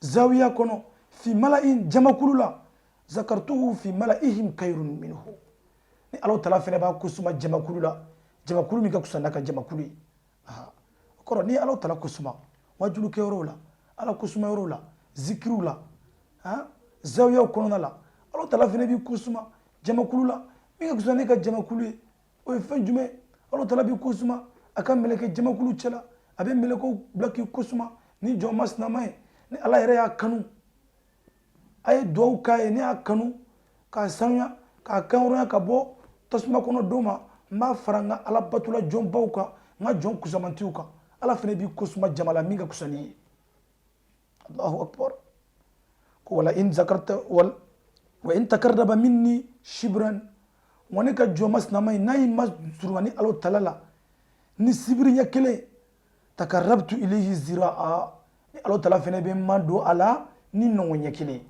Speaker 3: zawiya kɔnɔ, fi mala'in, jamakulu la, zakartuhu fi mala'ihim khayrun minhu, ni Ala taala fɛnɛ b'a kosuma jamakulu la, jamakulu min ka kusa n'a ka jamakulu ye. O kɔrɔ, ni Ala taala kosuma wajulukɛyɔrɔw la, Ala kosuma yɔrɔw la, zikiriw la, zawiyaw kɔnɔna la, Ala taala fɛnɛ b'i kosuma jamakulu la min ka kusa ne ka jamakulu ye. O ye fɛn jumɛn? Ala taala b'i kosuma a ka mɛlɛkɛ jamakulu cɛla, a bɛ mɛlɛkɛw bila k'i kosuma. Ni jɔn ma sinama ye, ni Ala yɛrɛ y'a kanu, a ye duwawu k'a ye, ne y'a kanu k'a sanuya, k'a kanhɔrɔnya ka bɔ tasuma kɔnɔ don ma, n b'a fara n ka Ala batula jɔnbaw kan, n ka jɔn kusamantiw kan. Ala fana b'i kosuma jama la min ka kusa n'i ye. Allahu akbar. Ko wala in zakarta wal wa in takarraba minni shibran, wa ne ka jɔn ma sinama ye n'a y'i ma surunma ni Ala tala la ni sibiri ɲɛ kelen, takarrabtu ilayhi ziraa, ni Ala tala fana bɛ ma don a la ni nɔngɔn ɲɛ kelen.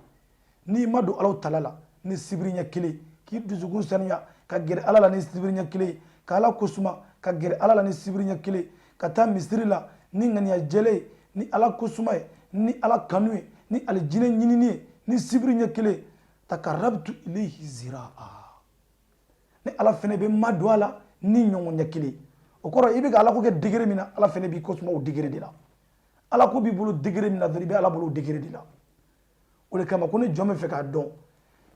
Speaker 3: N'i ma don Ala tala la ni sibiri ɲɛ kelen, k'i dusukun sanuya ka gɛrɛ Ala la ni sibiri ɲɛ kelen, ka Ala kosuma ka gɛrɛ Ala la ni sibiri ɲɛ kelen, ka taa misiri la ni ŋaniya jɛlen ye, ni Ala kosuma ye, ni Ala kanu ye, ni alijinɛ ɲinini ye, ni sibiri ɲɛ kelen, takarrabtu ilayhi ziraa, ni Ala fɛnɛ bɛ ma don a la ni ɲɔgɔn ɲɛ kelen. O kɔrɔ, i bɛ ka Ala ko kɛ degré min na, Ala fɛnɛ b'i kosuma o degré de la. Ala ko b'i bolo degré min na dɔrɔn, i bɛ Ala bolo o degré de la. O de kama ko ni jɔn bɛ fɛ k'a dɔn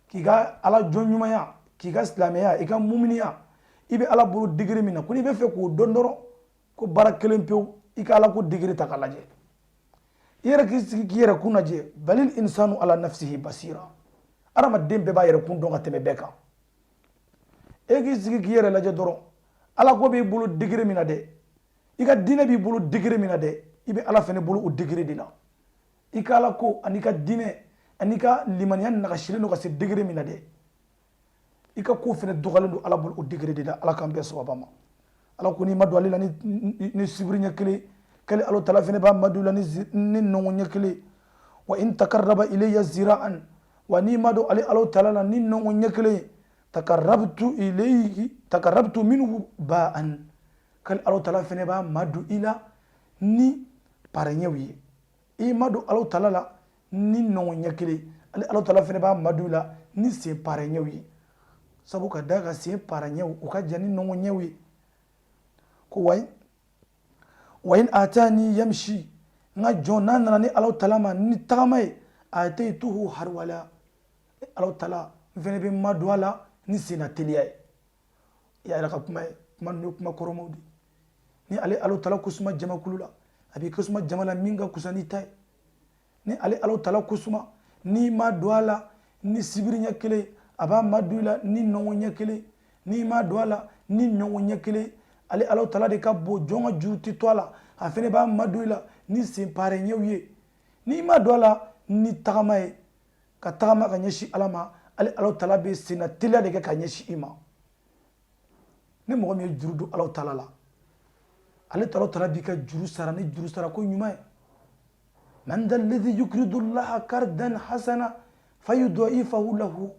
Speaker 3: k'i ka Ala jɔn ɲumanya, k'i ka silamɛya, i ka muminiya, i bɛ Ala bolo degré min na, ko n'i bɛ fɛ k'o dɔn dɔrɔn, ko baara kelen pewu, i ka Ala ko degré ta k'a lajɛ. I yɛrɛ k'i sigi k'i yɛrɛ kun lajɛ. Balil insanu ala nafsihi basira. Adamaden bɛɛ b'a yɛrɛ kun dɔn ka tɛmɛ bɛɛ kan. E k'i sigi k'i yɛrɛ lajɛ dɔrɔn, Ala ko b'i bolo degré min na dɛ, i ka diinɛ b'i bolo degré min na dɛ, i bɛ Ala fɛnɛ bolo o degré de la. I ka Ala ko ani ka diinɛ ani ka limaniya nagasilen don ka se degré min na dɛ, i ka ko fɛnɛ dɔgɔyalen don Ala bolo o degré de la. Ala k'an bɛɛ sababa ma. Ala ko n'i ma don ale la ni sibiri ɲɛ kelen k'ale Ala tala fɛnɛ b'a ma don la ni nɔngɔn ɲɛ kelen. Wa in takarraba ilayya zira'an, wa n'i ma don ale Ala tala la ni nɔngɔn ɲɛ kelen, takarrabtu ilayhi takarrabtu minhu ba'an, k'ale Ala tala fɛnɛ b'a ma don i la ni parɛɲɛw ye. I ma don Ala tala la ni nɔngɔn ɲɛ kelen, ale Ala tala fɛnɛ b'a ma don i la ni sen parɛɲɛw ye, sabu ka da ka sen parɛɲɛw u ka jan ni nɔngɔn ɲɛw ye. Ko wa in atani yamshi, n ka jɔn n'a nana ni Ala tala ma ni tagama ye, ataytuhu harwala, Ala tala n fɛnɛ bɛ ma don a la ni senna teliya ye. I y'a yɛrɛ ka kuma ye, kuma ninnu ye kuma kɔrɔmaw de. Ni ale Ala tala kosuma jamakulu la, a b'i kosuma jama la min ka kusa n'i ta ye. Ni ale Ala tala kosuma, n'i ma don a la ni sibiri ɲɛ kelen, a b'a ma don i la ni nɔngɔn ɲɛ kelen. N'i ma don a la ni nɔngɔn ɲɛ kelen, ale Ala tala de ka bon, jɔn ka juru tɛ to a la, a fɛnɛ b'a ma don i la ni sen paare ɲɛw ye. N'i ma don a la ni tagama ye, ka tagama ka ɲɛsin Ala ma, ale Ala tala bɛ senna teliya de kɛ ka ɲɛsin i ma. Ni mɔgɔ min ye juru don Ala tala la, ale Ala tala b'i ka juru sara ni juru sara ko ɲuman ye. Man dha alladhi yukridu Allaha kardan hasana fayudaifahu lahu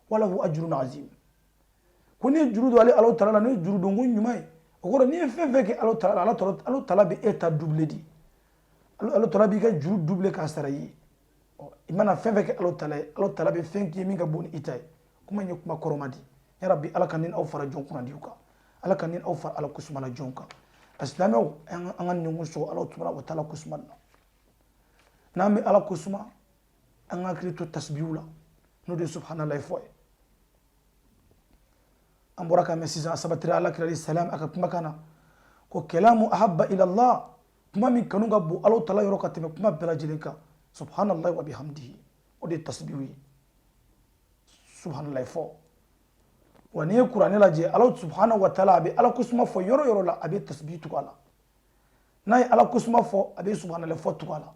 Speaker 3: wa lahu ajrun azim. Ko n'i ye juru don ale Ala tala la, n'o ye juru don ko ɲuman ye, o kɔrɔ n'i ye fɛn fɛn kɛ Ala tala la, Ala tala bɛ e ta double di. Ala tala b'i ka juru double k'a sara i ye. I mana fɛn fɛn kɛ Ala tala ye, Ala tala bɛ fɛn k'i ye min ka bon ni i ta ye. Kuma in ye kuma kɔrɔma di. Ya Rabbi, Ala ka ni aw fara jɔn kunnadiw kan, Ala ka ni aw fara Ala kusuma la jɔn kan. A silamɛw, an ka ɲɔgɔn sɔgɔ Ala subhanahu wa taala kusuma na. N'an bɛ Ala kusuma, an ka hakili to tasbihu la, n'o de ye subhanallahi fɔ ye. An bɔra ka mɛn sisan, a sabatira Ala kira salam a ka kumakan na ko kalamu ahabba ila Allah, kuma min kanu ka bon Ala tala yɔrɔ ka tɛmɛ kuma bɛɛ lajɛlen kan, subhanallahi wa bihamdihi, o de ye tasbihu ye, subhanallahi fɔ. Wa n'i ye kuranɛ lajɛ, Ala subhanahu wa taala a bɛ Ala kusuma fɔ yɔrɔ yɔrɔ la, a bɛ tasbihu tugu a la. N'a ye Ala kusuma fɔ, a bɛ subhanallahi fɔ tugu a la.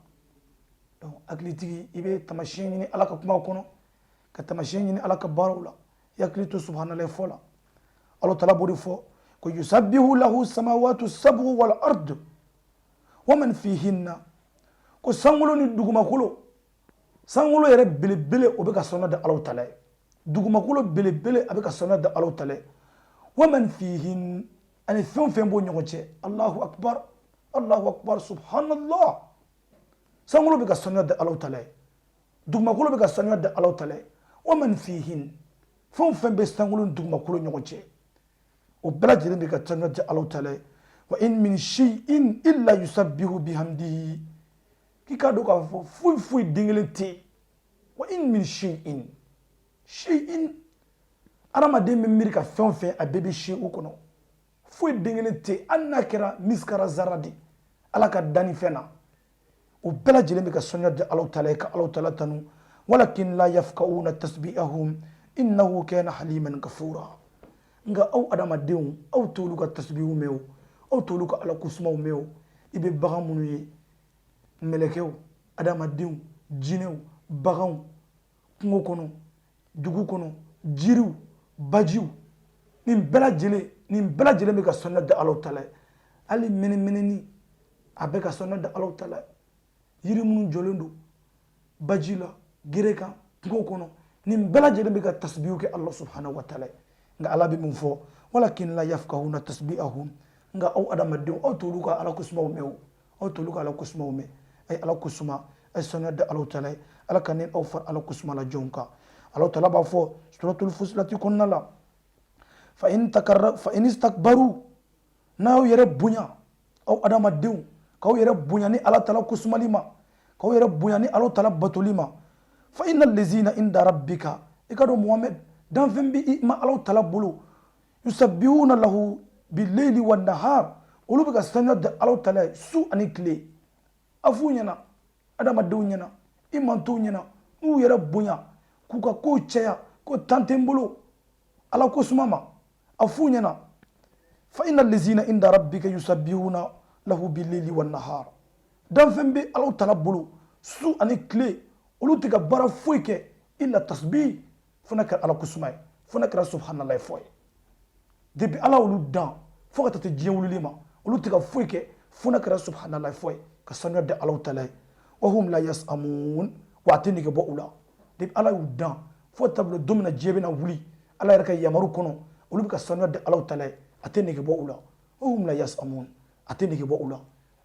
Speaker 3: Donc hakilitigi, i bɛ tamasiyɛn ɲini Ala ka kumaw kɔnɔ, ka tamasiyɛn ɲini Ala ka baaraw la, i hakili to subhanallahi fɔ la. Ala tala b'o de fɔ ko yusabbihu lahu samawatu sab'u wal ard wa man fihinna, ko sankolo ni dugumakolo, sankolo yɛrɛ belebele o bɛ ka sɔnna da Ala tala ye, dugumakolo belebele a bɛ ka sɔnna da Ala tala ye, wa man fihin, ani fɛn o fɛn b'o ɲɔgɔn cɛ. Allahu akbar, Allahu akbar, subhanallah. Sankolo bɛ ka sɔnna da Ala tala ye, dugumakolo bɛ ka sɔnna da Ala tala ye, wa man fihin, fɛn o fɛn bɛ sankolo ni dugumakolo ɲɔgɔn cɛ, o bɛɛ lajɛlen bɛ ka sɔnna da Ala tala ye. Wa in min shay'in illa yusabbihu bihamdihi, k'i k'a dɔn k'a fɔ foyi foyi den kelen tɛ yen. Wa in min shay'in, shay'in, adamaden bɛ miiri ka fɛn o fɛn, a bɛɛ bɛ se o kɔnɔ. Foyi den kelen tɛ yen, hali n'a kɛra miskara zara de Ala ka danni fɛn na, o bɛɛ lajɛlen bɛ ka sɔnniya di Ala tala ye, ka Ala tala tanu. Walakin la yafqahuna tasbihahum innahu kana haliman ghafura. Nka aw adamadenw, aw t'olu ka tasbihu mɛn o, aw t'olu ka Ala kusumaw mɛn o. I bɛ bagan minnu ye, mɛlɛkɛw, adamadenw, jinɛw, baganw, kungo kɔnɔ, dugu kɔnɔ, jiriw, bajiw, nin bɛɛ lajɛlen bɛ ka sɔnniya da Ala tala ye. Hali mɛnɛmɛnɛni, a bɛ ka sɔnniya da Ala tala ye. Yiri minnu jɔlen don baji la, gere kan, kungo kɔnɔ, nin bɛɛ lajɛlen bɛ ka tasbihu kɛ Ala subhanahu wa taala ye. Nka Ala bɛ mun fɔ? Walakin la yafqahuna tasbihahum, nka aw adamadenw, aw t'olu ka Ala kusumaw mɛn o, aw t'olu ka Ala kusumaw mɛn. A ye Ala kusuma, a ye sɔnniya da Ala tala ye. Ala ka ni aw fara Ala kusuma la jɔnw kan. Ala tala b'a fɔ suratul Fusilati kɔnɔna la: fa in takarra fa in istakbaru, n'aw yɛrɛ bonya, aw adamadenw k'aw yɛrɛ bonya ni Ala tala kusumali ma, k'aw yɛrɛ bonya ni Ala tala batoli ma, fa inna lezina inda rabbika, i ka dɔn Muhamɛd, danfɛn bɛ i ma Ala tala bolo, yusabbihuna lahu bileyli wa nahar, olu bɛ ka saniya da Ala tala ye su ani tile. A f'u ɲɛna, Adamadenw ɲɛna, i mantonw ɲɛna, n'u yɛrɛ bonya k'u ka kow caya ko tan tɛ n bolo Ala ko suma ma, a f'u ɲɛna: fa inna lezina inda rabbika yusabbihuna lahu bilili wa nahar. Danfɛn bɛ Ala tala bolo su ani tile, olu tɛ ka baara foyi kɛ illa tasbih, fo n'a kɛra Ala ko suma ye, fo n'a kɛra subhanallahi fɔ ye. Depuis Ala olu dan fo ka taa se diɲɛ wulili ma, olu tɛ ka foyi kɛ fo n'a kɛra subhanallahi fɔ ye, ka sanuya da Ala tala ye. Wa hum la yasamun, wa a tɛ nege bɔ u la. Depuis Ala y'u dan fo ka taa bila don min na diɲɛ bɛna wuli, Ala yɛrɛ ka yamaru kɔnɔ, olu bɛ ka sanuya da Ala tala ye, a tɛ nege bɔ u la. Wa hum la yasamun, a tɛ nege bɔ u la.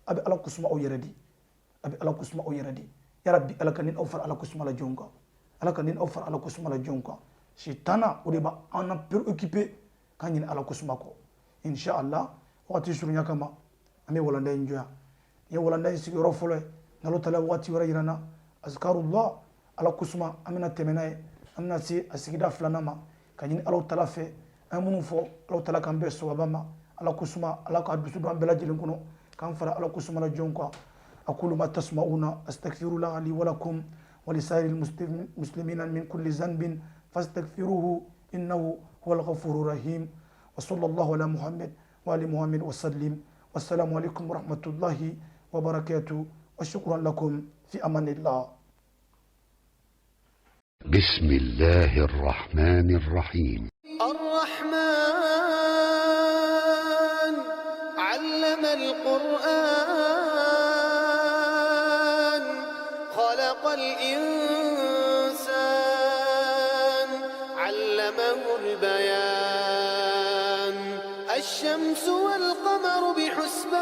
Speaker 3: A bɛ Ala kusuma aw yɛrɛ di, a bɛ Ala kusuma aw yɛrɛ di. Yarabi, Ala ka ni aw fara Ala kusuma la jɔnw kan, Ala ka ni aw fara Ala kusuma la jɔnw kan. Sitana o de b'an na préoccupé k'an ɲini Ala kusuma kɔ. Inshallah, wagati surunya kama, an bɛ walanda in jɔ yan. Nin ye walanda in sigiyɔrɔ fɔlɔ ye. N'Ala tala waati wɛrɛ yira n na, azkarullah, Ala kusuma, an bɛna tɛmɛ n'a ye, an bɛna se a sigida filanan ma, ka ɲini Ala tala fɛ, an ye minnu fɔ, Ala tala k'an bɛn sawaba ma. Ala kusuma, Ala k'a dusu don an bɛɛ lajɛlen kɔnɔ k'an fara Ala kusuma la jɔnw kan. Aqulu ma tasma'una, astaghfirullah li wa lakum wa lisairil muslimina min kulli zanbin fastaghfiruhu innahu huwal ghafurur rahim. Wa sallallahu ala Muhammad wa ali Muhammad wa sallim. Wassalamu alaikum wa rahmatullahi wa barakatuh, wa shukran lakum, fi amanillah.
Speaker 1: بسم الله الرحمن الرحيم.
Speaker 2: الرحمن علم القرآن، خلق الإنسان، علمه البيان. الشمس والقمر بحسبان،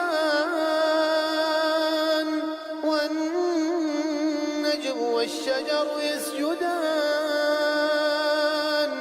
Speaker 2: والنجم والشجر يسجدان.